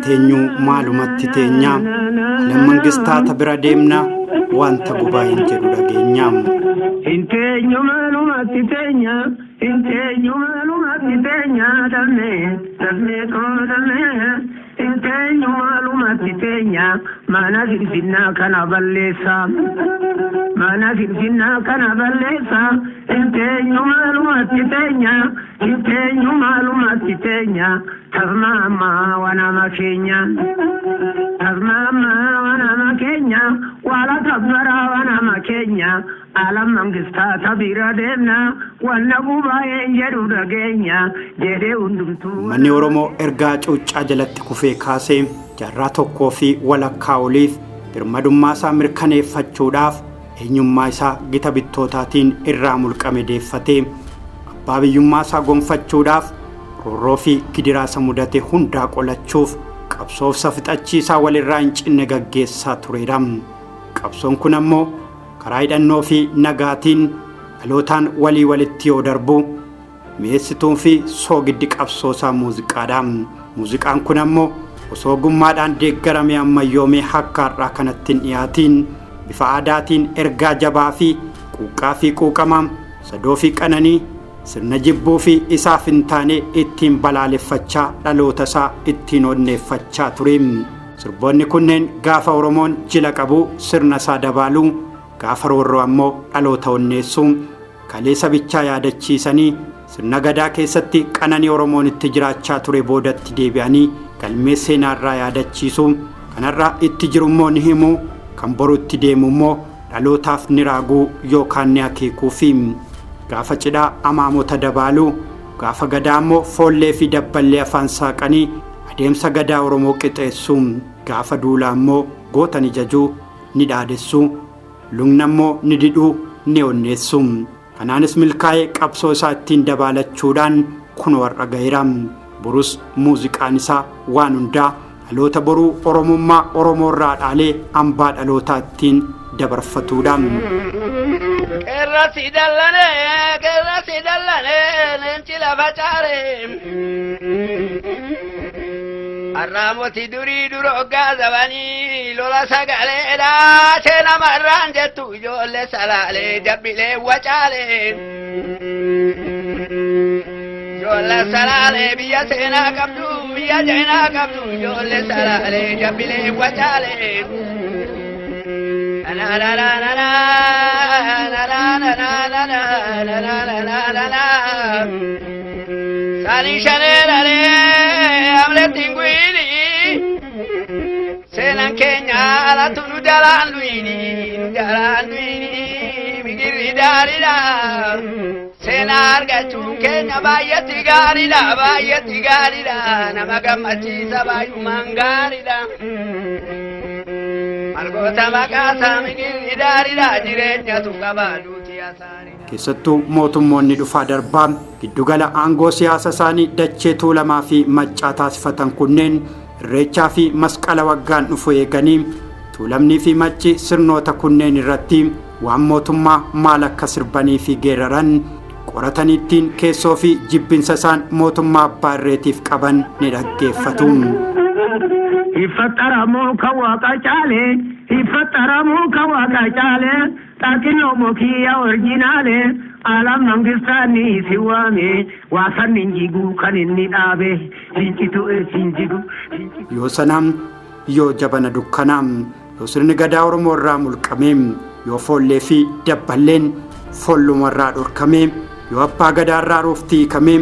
Teenyuu maalumatti teenyaa, alam mangistaata bira deemna, wanta gubaa'een jedhu dhageenyaa. Inteenyu maalumatti teenya, inteenyu maalumatti teenya, dafnee dafnee qoodamee. Inteenyu maalumatti teenya, mana finfinnaa kana balleessa. Mana finfinnaa kana balleessa. Inteenyu maalumatti teenya, inteenyu maalumatti teenya, tasmaamaa wanama keenya. Tasmaamaa wanama keenya, waala tabbaraa wanama keenya. Alam mangistaata bira deemna, wanna gubaa'een jedhu dhageenya, jedhee hundumtuu. Uummanni Oromoo ergaa cuuccaa jalatti kufee kaasee jaarraa tokkoo fi walakkaa oliif birmadummaa isaa mirkaneeffachuudhaaf eenyummaa isaa gita bittootaatiin irraa mulqame deeffatee abbaa biyyummaa isaa gonfachuudhaaf roorroo fi gidiraa isa mudate hundaa qolachuuf qabsoof safixachiisaa walirraa hin cinne gaggeessaa tureera. Qabsoon kun ammoo karaa hidhannoo fi nagaatiin dhalootaan walii walitti yoo darbu mi'eessituun fi soogiddi qabsoo isaa muuziqaadha. Muuziqaan kun ammoo osoo ogummaadhaan deeggaramee ammayyoomee akka har'aa kanatti hin dhiyaatiin bifa aadaatiin ergaa jabaa fi quuqqaa fi quuqamaa sadoo fi qananii sirna jibbuu fi isaaf hin taane ittiin balaaleffachaa dhaloota isaa ittiin onneeffachaa ture. Sirboonni kunneen gaafa Oromoon jila qabu sirna isaa dabaaluu, gaafa roorroo ammoo dhaloota onneessuu, kalee sabichaa yaadachiisanii sirna gadaa keessatti qananii Oromoon itti jiraachaa ture boodatti deebi'anii galmee seenaarraa yaadachiisuu, kanarraa itti jirummoo ni himuu, kan boru itti deemu immoo dhalootaaf ni raaguu yookaan ni akeekuu fi gaafa cidhaa amaamota dabaaluu, gaafa gadaa immoo foollee fi dabballee afaan saaqanii adeemsa gadaa Oromoo qixeessuu, gaafa duulaa immoo goota ni jajuu, ni dhaadessuu, lugna immoo ni didhuu, ni onneessuu. Kanaanis milkaa'ee qabsoo isaa ittiin dabaalachuudhaan kun warra ga'eera. Borus muuziqaan isaa waan hundaa dhaloota boruu Oromummaa Oromoorraa dhaalee hambaa dhalootaa ittiin dabarfatuudha. Qeerransi dallanee, qeerransi dallanee, leenci lafa caare. Arraamoti durii dura hoggaa zabanii lola sagaleedha. Seena marraan jettu ijoollee salaalee jabbilee wacaalee. Ijoollee salaalee biyya seenaa qabdu, biyya seenaa qabdu, ijoollee salaalee jabbilee wacaalee. Na na na na na na na na na na na na na na na na. Sani shaneeraree amletti ngwiini seenaan keenya alatu nu jalaan du'ini, nu jalaan du'ini, migirri daariidha. Seenaa argachuun keenya baay'eetti gaariidha, baay'eetti gaariidha, nama gammachiisa, baay'umaan gaariidha. Margoota maqaa isaa migirri daariidha, jireenyatu qaba duuti asaariidha. Keessattuu mootummoonni dhufaa darbaa giddugala aangoo siyaasa isaanii dachee Tuulamaa fi Maccaa taasifatan kunneen Irreechaa fi Masqala waggaan dhufu eeganii Tuulamnii fi Macci sirnoota kunneen irratti waan mootummaa maal akka sirbanii fi geeraran qoratanii ittiin keessoo fi jibbinsa isaan mootummaa abbaa irreetiif qaban ni dhaggeeffatu. Iffaxxaramuu kan waaqa caale, iffaxxaramuu kan waaqa caale, xaaqinoo mokiyya orjinaale, alam mangistaanni si waame, waasanni hin jiguu kan inni dhaabe, fincitu hin jigu. Yoo sanaa, yoo jabana dukkanaa, yoo sirni gadaa Oromoo irraa mulqame, yoo foollee fi dabballeen foolluma irraa dhorkame, yoo abbaa gadaa irraa ruufti hiikame,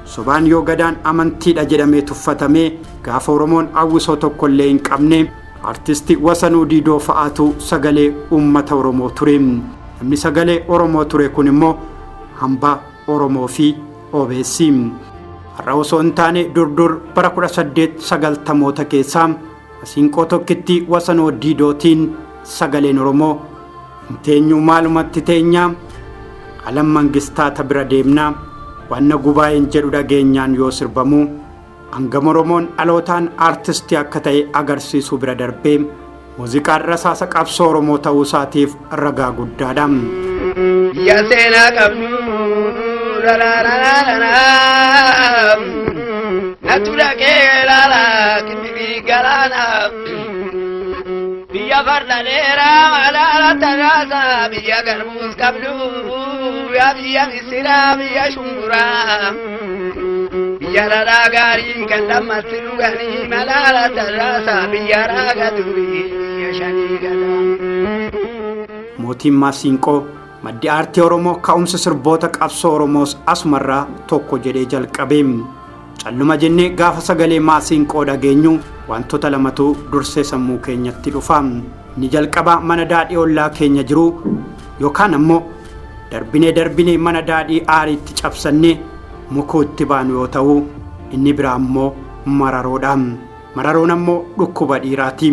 sobaan yoo gadaan amantiidha jedhamee tuffatame, gaafa Oromoon hawwisoo tokkollee hin qabne, artisti Wasanuu Diidoo fa'aatu sagalee uummata Oromoo ture. Namni sagalee Oromoo ture kun immoo hambaa Oromoo fi OBS. Har'a osoo hin taane durdur bara 1890moota keessaa masiinqoo tokkitti Wasanoo Diidootiin sagaleen Oromoo hin teenyuu maalumatti teenyaa, alam mangistaata bira deemnaa, wanna gubaa'een jedhu dhageenyaan yoo sirbamu hangam Oromoon dhalootaan aartistii akka ta'e agarsiisuu bira darbee muuziqaan rasaasa qabsoo Oromoo ta'uu isaatiif ragaa guddaadha. Biyya seenaa qabdu la la la la la, natu dhaqee laala kibbi. galaana. Biyya farda dheeraa malaala taraasa biyya garbuus qabdu yaa biyya misiraa biyya shumburaa. Biyya dhadhaa gaarii kan lammatti dhuganii malaala taraasa biyya raaga durii biyya shanii gadaa. Mootiin Maasiinqoo maddi aartii Oromoo ka'umsa sirboota qabsoo Oromoos asumarraa tokko jedhee jalqabe. Calluma jennee gaafa sagalee maasiinqoo dhageenyu wantoota lamatu dursee sammuu keenyatti dhufa. Inni jalqaba mana daadhii ollaa keenya jiru yookaan ammoo darbinee darbinee mana daadhii aariitti cabsannee mukuutti baanu yoo ta'u, inni biraa ammoo mararoodha. Mararoon ammoo dhukkuba dhiiraati.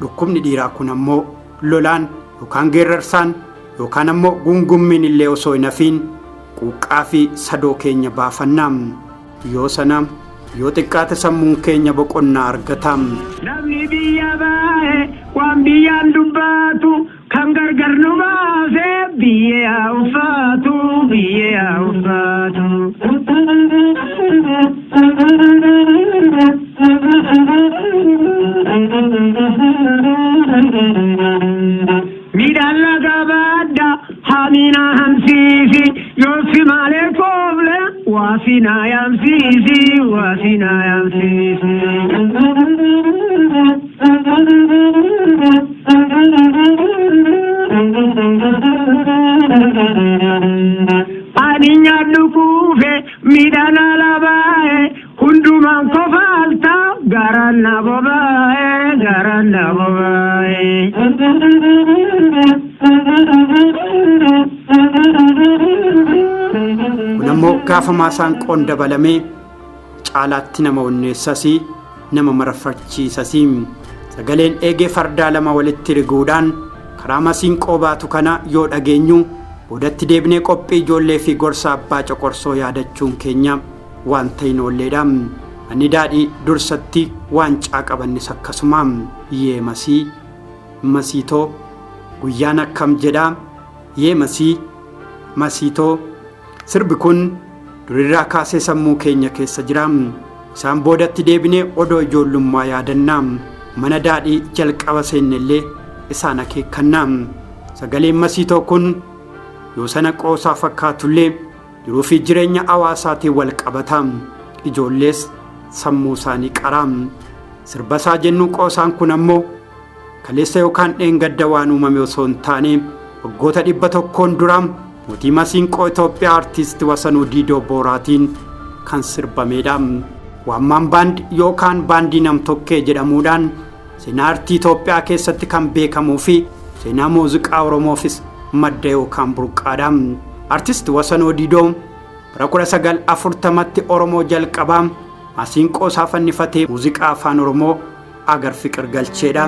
Dhukkubni dhiiraa kun ammoo lolaan yookaan geerrarsaan yookaan ammoo gungummiin illee osoo hin hafiin quuqqaa fi sadoo keenya baafanna. Yoo sana yoo xiqqaate sammuun keenya boqonnaa argata. Namni biyya baa'e waan biyyaan dubbatu kan gargar nu baase biyyee haa uffatu biyyee haa uffatu. Midhaan laga baadda haamina hamsiisi yoo si maalee koofle waa si na yaamsiisi waa si na yaamsiisi. Ani nyaadhu kuufe midhaan ala baa'e hundumaan kofaalta garaan na bobaa'e garaan na bobaa'e. Kun ammoo gaafa masaanqoon dabalamee caalaatti nama onneessasii nama mararfachiisasii. Sagaleen eegee fardaa lama walitti riguudhaan karaa masiinqoo baatu kana yoo dhageenyu boodatti deebinee qophii ijoollee fi gorsa abbaa coqorsoo yaadachuun keenya wanta hin oolleedha. Manni daadhii dursatti waancaa qabannis akkasuma. Yee masii masiitoo guyyaan akkam jedhaa yee masii masiitoo sirbi kun durirraa kaasee sammuu keenya keessa jira. Isaan boodatti deebinee odoo ijoollummaa yaadannaa. Mana daadhii jalqaba seennellee isaan akeekkannaa. Sagaleen masiitoo kun yoo sana qoosaa fakkaatullee jiruu fi jireenya hawaasaatiin wal qabata. Ijoollees sammuu isaanii qaraa. Sirba isaa jennu qoosaan kun ammoo kaleessa yookaan dheengadda waan uumame osoo hin taane waggoota 100 dura mootii masiinqoo Itoophiyaa artiist Wasanuu Diidoo Booraatiin kan sirbameedha. Waammaan baand yookaan baandii nam-tokkee jedhamuudhaan seenaa aartii Itoophiyaa keessatti kan beekamuu fi seenaa muuziqaa Oromoofis madda yookaan burqaadha. Artiist Wasanuu Diidoo bara 1940tti Oromoo jalqabaa masiinqoo isaa fannifatee muuziqaa afaan Oromoo agar fiqir galcheedha.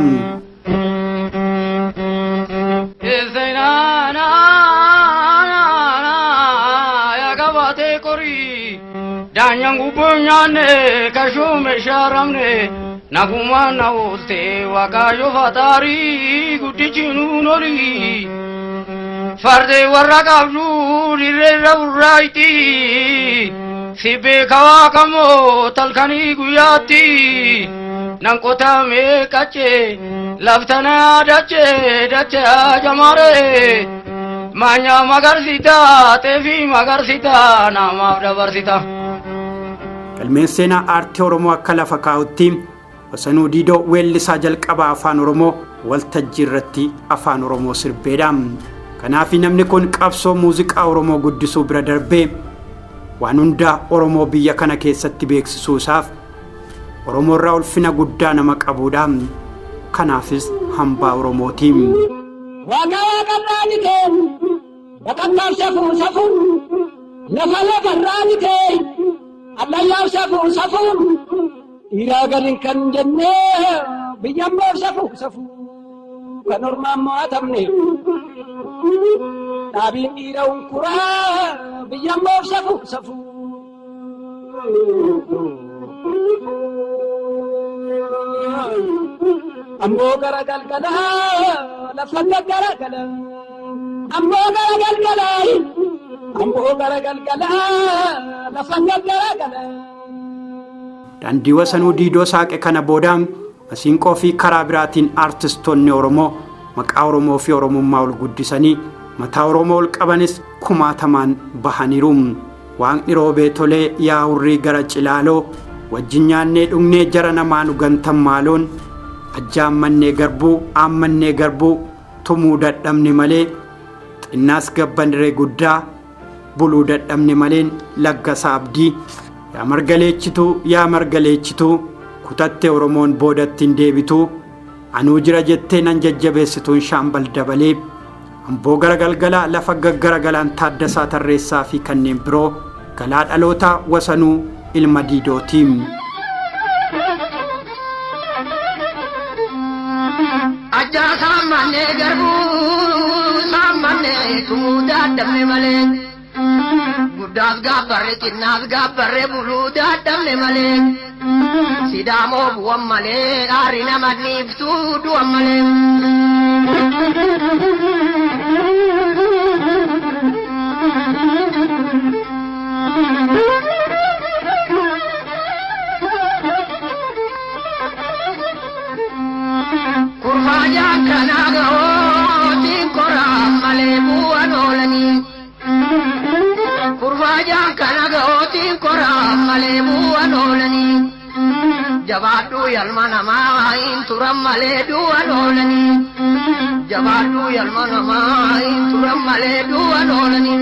Daanyaan gubboo nyaanne kashuume shaaramne nagumaan na oolte waaqayyo fataarii guddichi nuun olii. Fardee warra qabdu dirreerra burraayti si beeka waaqamoo talkanii guyyaatti nan qotamee qaccee laftana dachee dachee ajamaaree maanyaa magarsita xeefii magarsita namaaf dabarsita. Galmeen seenaa aartii Oromoo akka lafa kaa'utti Wasanuu Diidoo weellisaa jalqabaa afaan Oromoo waltajjii irratti afaan Oromoo sirbeedha. Kanaaf namni kun qabsoo muuziqaa Oromoo guddisuu bira darbee waan hundaa Oromoo biyya kana keessatti beeksisuu isaaf Oromoo irraa ulfina guddaa nama qabudha. Kanaafis hambaa Oromooti. Waaqa waaqarraa ni ta'e, baqannaaf safuu safuun, lafa lafarraa ni ta'e, allayyaaf safuu safuun, dhiiraa galiin kan jennee biyyammaaf safuu safuu kan ormaan mo'atamne. Dhaabiin dhiira hunkuraa biyyammaaf safuu safuu. Ammoo gara galgalaa lafa garagala. Ammoo gara galgalaa ammoo gara galgalaa lafa garagala. Daandii Wasanuu Diidoo saaqe kana booda masiinqoo fi karaa biraatiin aartistoonni Oromoo maqaa Oromoo fi Oromummaa ol guddisanii mataa Oromoo ol qabanis kumaatamaan bahaniiru. Waaqni roobee tolee yaa hurrii gara cilaaloo wajjin nyaannee dhugnee jara namaa nu gantan maaloon ajjaammannee garbuu aammannee garbuu tumuu dadhabne malee xinnaas gabbandiree guddaa buluu dadhabne maleen laggasaa abdii yaa margaleechituu yaa margaleechituu kutatte Oromoon boodatti hin deebituu anuu jira jettee nan jajjabeessituun shaambal dabalee amboo gara galgalaa lafa gaggaragalaan Taaddasaa Tarreessaa fi kanneen biroo galaa dhalootaa Wasanuu ilma Diidootiin. Ajjaa saamannee garbuu saamannee tumuu dadhabne malee guddaas gaabbarre xinnaas gaabbarre buluu dadhabne malee sidaamoo bu'an malee dhaarri nama dhiiftuu du'an malee. Kurfaajaan kanaa ga'ootiin koraa malee bu'an oolanii. Kurfaajaan kana ga'ootiin koraa malee bu'an oolanii. Jabaadhuu yalma namaa hin turan malee du'an oolanii. Jabaadhuu yalma namaa hin turan malee du'an oolanii.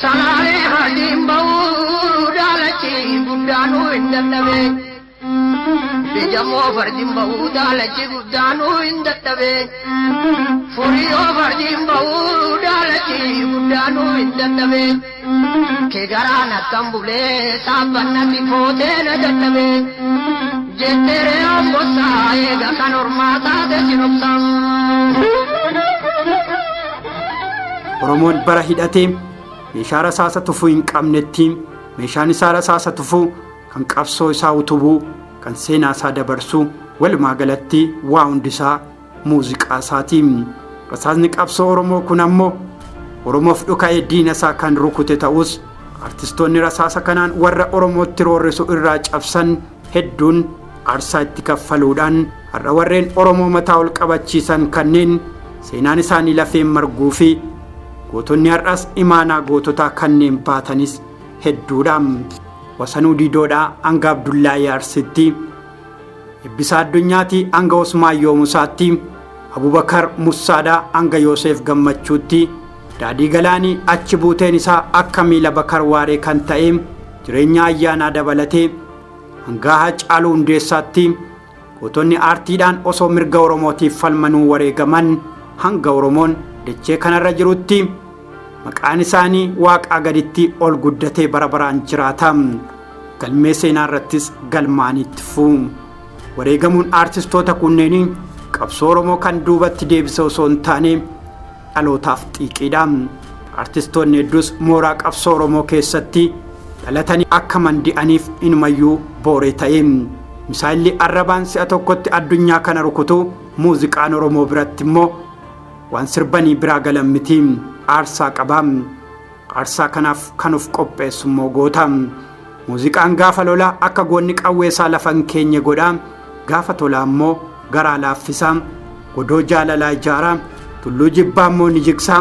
Salaalee hardiin ba'uu daalachi guddaanuu hin dadhabe. Bijamoo fardiin ba'uu daalachi guddaanuu hin dadhabe. Furiyoo fardiin ba'uu daalachi guddaanuu hin dadhabe. Kee garaan akkam bulee saabbannatti footee na dadhabe. Jetteeree ombossaa eega kan ormaa taate sin obsaa. Oromoon bara hidhatee meeshaa rasaasa tufuu hin qabnetti meeshaan isaa rasaasa tufuu kan qabsoo isaa utubuu kan seenaa isaa dabarsuu walumaa galatti waa hundisaa muuziqaa isaati. Rasaasni qabsoo Oromoo kun ammoo Oromoof dhuka'ee diina isaa kan rukute ta'us artistoonni rasaasa kanaan warra Oromootti roorrisu irraa cabsan hedduun aarsaa itti kaffaluudhaan har'a warreen Oromoo mataa ol qabachiisan kanneen seenaan isaanii lafeen marguu fi gootonni har'as imaanaa goototaa kanneen baatanis hedduudha. Wasanuu Diidoodhaa hanga Abdullaahii Arsitti, Eebbisaa Addunyaatii hanga Usmaayyoo Musaatti, Abubakar Mussaadhaa hanga Yoosef Gammachuutti, Daadhii Galaanii achi buuteen isaa akka miila Bakar Waaree kan ta'e jireenya ayyaanaa dabalatee hanga Haacaaluu Hundeessaatti gootonni aartiidhaan osoo mirga Oromootiif falmanuu wareegaman hanga Oromoon dachee kanarra jirutti maqaan isaanii waaqaa gaditti ol guddatee bara baraan jiraata. Galmee seenaa irrattis galmaanitti fufu. Wareegamuun aartistoota kunneenii qabsoo Oromoo kan duubatti deebise osoo hin taane dhalootaaf xiiqiidha. Aartistoonni hedduus mooraa qabsoo Oromoo keessatti dhalatanii akka mandi'aniif inumayyuu booree ta'e. Misaayilli arrabaan si'a tokkotti addunyaa kana rukutu muuziqaan Oromoo biratti immoo waan sirbanii biraa galan miti. Aarsaa qaba. Aarsaa kanaaf kan of qopheessu immoo goota. Muuziqaan gaafa lolaa akka goonni qawwee isaa lafa hin keenye godha. Gaafa tolaa immoo garaa laaffisa. Godoo jaalalaa ijaara. Tulluu jibbaa immoo ni jigsa.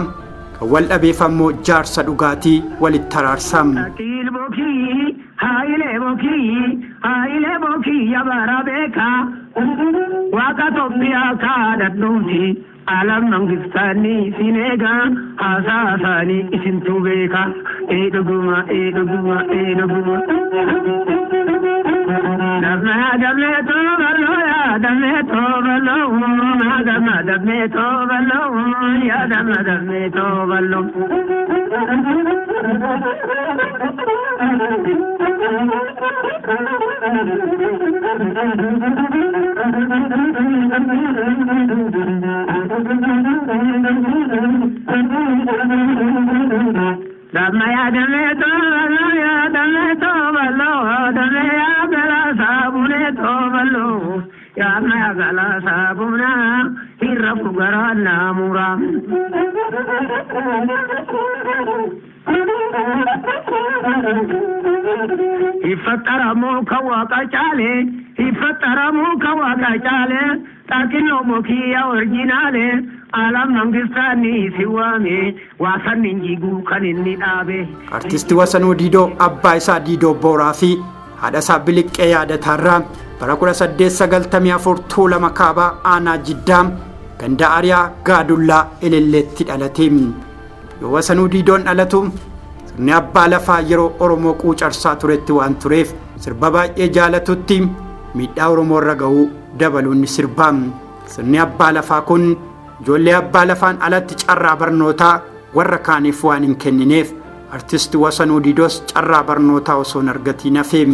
Kan wal dhabeef ammoo jaarsa dhugaatii walitti araarsa. Qiil bokii haayilee bokii haayilee bokii yabara beekaa waaqa Toophiyaa kaadhadhuuti alam mangistaanii isin eegaa haasaa isaanii isintu beeka ee dhuguma ee dhuguma ee dhuguma. Damma damee toobaloo yaa damee toobaloo damma damee toobaloo yaa damma damee toobaloo. Damaya damee toobaloo yaa damee toobaloo damee yaa galaasaa bunee toobaloo yaa maya galaasaa bunaa irra fugaraa naamuraa. Ifattaramoo kan waaqa caalee ifattaramoo kan waaqa caalee xaaqiloo mokiyya orjinaalee alam mangistaanni si waame waasanni jiguu kan inni dhaabe. Artisti Wasanuu Diidoo abbaa isaa Diidoo Booraa fi haadha isaa Biliqqee Yaadataarraa bara 1894 Tuulama Kaabaa Aanaa Jiddaa ganda Ariyaa Gaadullaa Elelleetti dhalate. Yoo Wasanuu Diidoon dhalatu sirni abbaa lafaa yeroo Oromoo quucarsaa turetti waan tureef sirba baay'ee jaalatutti miidhaa Oromoo irra ga'uu dabaluun ni sirba. Sirni abbaa lafaa kun ijoollee abbaa lafaan alatti carraa barnootaa warra kaaniif waan hin kennineef artisti Wasanuu Diidoos carraa barnootaa osoo hin argatiin hafe.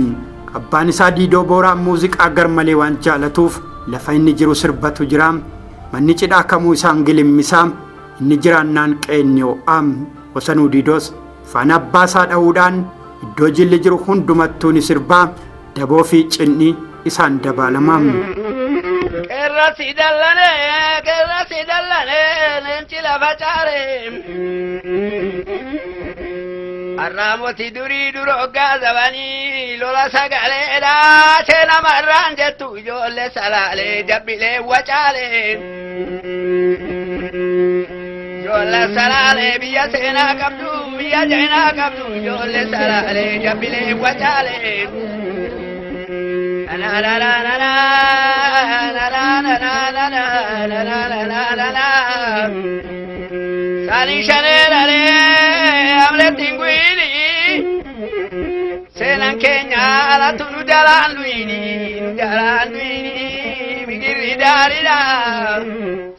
Abbaan isaa Diidoo Booraa muuziqaa garmalee waan jaalatuuf lafa inni jiru sirbatu jira. Manni cidhaa kamuu isaan gilimmisaa inni jiraannaan qeenni ho'a. Wasanuu Diidoos faana abbaa isaa dha'uudhaan iddoo jilli jiru hundumattuu ni sirbaa daboo fi cinni isaan dabaalama. Qeerransi dallanee qeerransi dallanee leenci lafa caare. Arraamoti durii dura hoggaa zabanii lola sagaleedha seena marraan jettu ijoollee salaalee jabbilee wacaalee. Ijoollee salaalee biyya seenaa qabdu biyya seenaa qabdu ijoollee salaalee jabbilee wacaalee. Na na na na na na na na na na na na na na na. Sani shaneeraree amleetiin guyini seenaan keenya alatti nu jalaan luyini nu jalaan luyini migirri daariidha.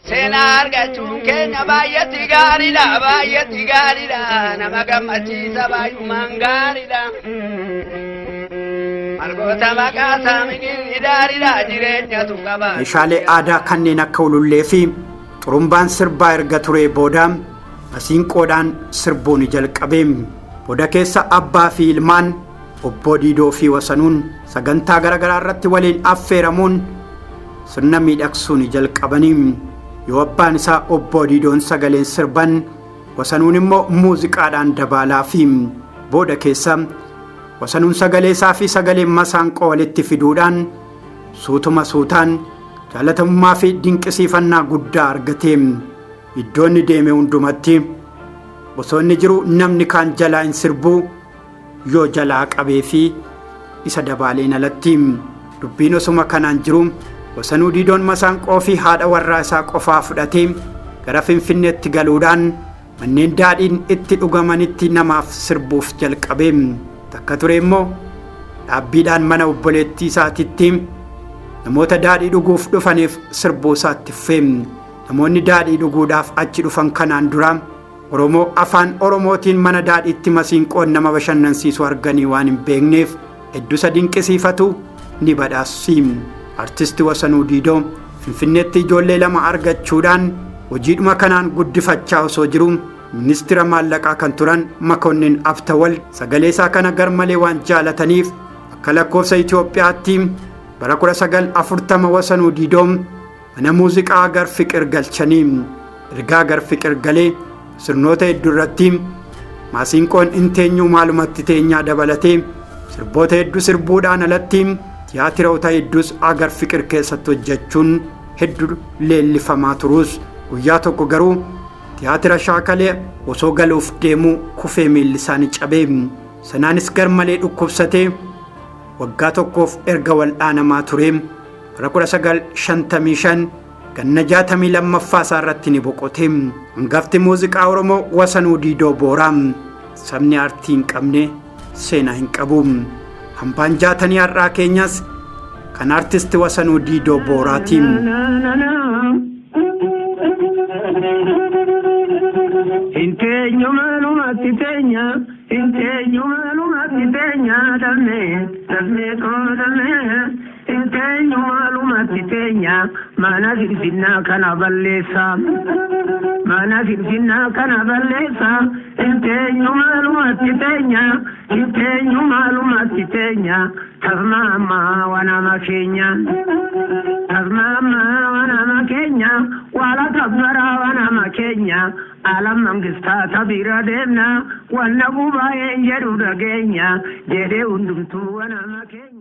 Seenaa argachuun keenya baay'eetti gaariidha baay'eetti gaariidha nama gammachiisa baay'umaan gaariidha. Margoota maqaasaa migirri daariidha jireenyatu qaba. Meeshaalee aadaa kanneen akka ulullee fi xurumbaan sirbaa erga turee booda masiinqoodhaan sirbuu ni jalqabe. Booda keessa abbaa fi ilmaan obbo Diidoo fi Wasanuun sagantaa garaagaraa irratti waliin affeeramuun sirna miidhagsuu ni jalqabanii. Yoo abbaan isaa obbo Diidoon sagaleen sirban Wasanuun immoo muuziqaadhaan dabaalaa fi booda keessa Wasanuun sagalee isaa fi sagaleen masaanqoo walitti fiduudhaan suutuma suutaan jaalatamummaa fi dinqisiifannaa guddaa argate. Iddoo inni deeme hundumatti osoo inni jiru namni kaan jalaa hin sirbuu yoo jalaa qabee fi isa dabaaleen alatti. Dubbiin osuma kanaan jiru Wasanuu Diidoon masaanqoo fi haadha warraa isaa qofaa fudhatee gara Finfinneetti galuudhaan manneen daadhiin itti dhugamanitti namaaf sirbuuf jalqabe. Takka ture immoo dhaabbiidhaan mana obboleettii isaatitti namoota daadhii dhuguuf dhufaniif sirbuu isaatti fufe. Namoonni daadhii dhuguudhaaf achi dhufan kanaan dura Oromoo afaan Oromootiin mana daadhiitti masiinqoon nama bashannansiisu arganii waan hin beekneef hedduusa dinqisiifatu ni badhaasi. Artisti Wasanuu Diidoo Finfinneetti ijoollee lama argachuudhaan hojiidhuma kanaan guddifachaa osoo jiru ministira maallaqaa kan turan Makonnin Aftawal sagalee isaa kana garmalee waan jaalataniif akka lakkoofsa Itoophiyaatti bara 1940 Wasanuu Diidoo mana muuziqaa Agar Fiqir galchanii. Ergaa Agar Fiqir galee sirnoota hedduu irratti maasiinqoon inteenyuu maalumatti teenyaa dabalatee sirboota hedduu sirbuudhaan alatti tiyaatiroota hedduus Agar Fiqir keessatti hojjechuun hedduu leellifamaa turus guyyaa tokko garuu tiyaatira shaakalee osoo galuuf deemuu kufee miilli isaanii cabee sanaanis garmalee dhukkubsatee waggaa tokkoof erga wal'aanamaa ture bara 1955 ganna 62ffaa isaa irratti ni boqote. Hangafti muuziqaa Oromoo Wasanuu Diidoo Booraa sabni aartii hin qabne seenaa hin qabu. Hambaan jaatanii har'aa keenyas kan artisti Wasanuu Diidoo Booraati. Inteenyu maalumatti teenya inteenyu maalumatti teenya dhalmee dhalmee too dhalmee inteenyu maalumatti teenya mana finfinnaa kana balleessa. Mana finfinnaa kana balleessa hin teenyu maalumatti teenya hin teenyu maalumatti teenya tasmaammaa wanama keenya tasmaammaa wanama keenya waala kabbaraa wanama keenya alam mangistaata bira deemna wanna gubaa'een jedhu dhageenya jedhee hundumtuu wanama keenya.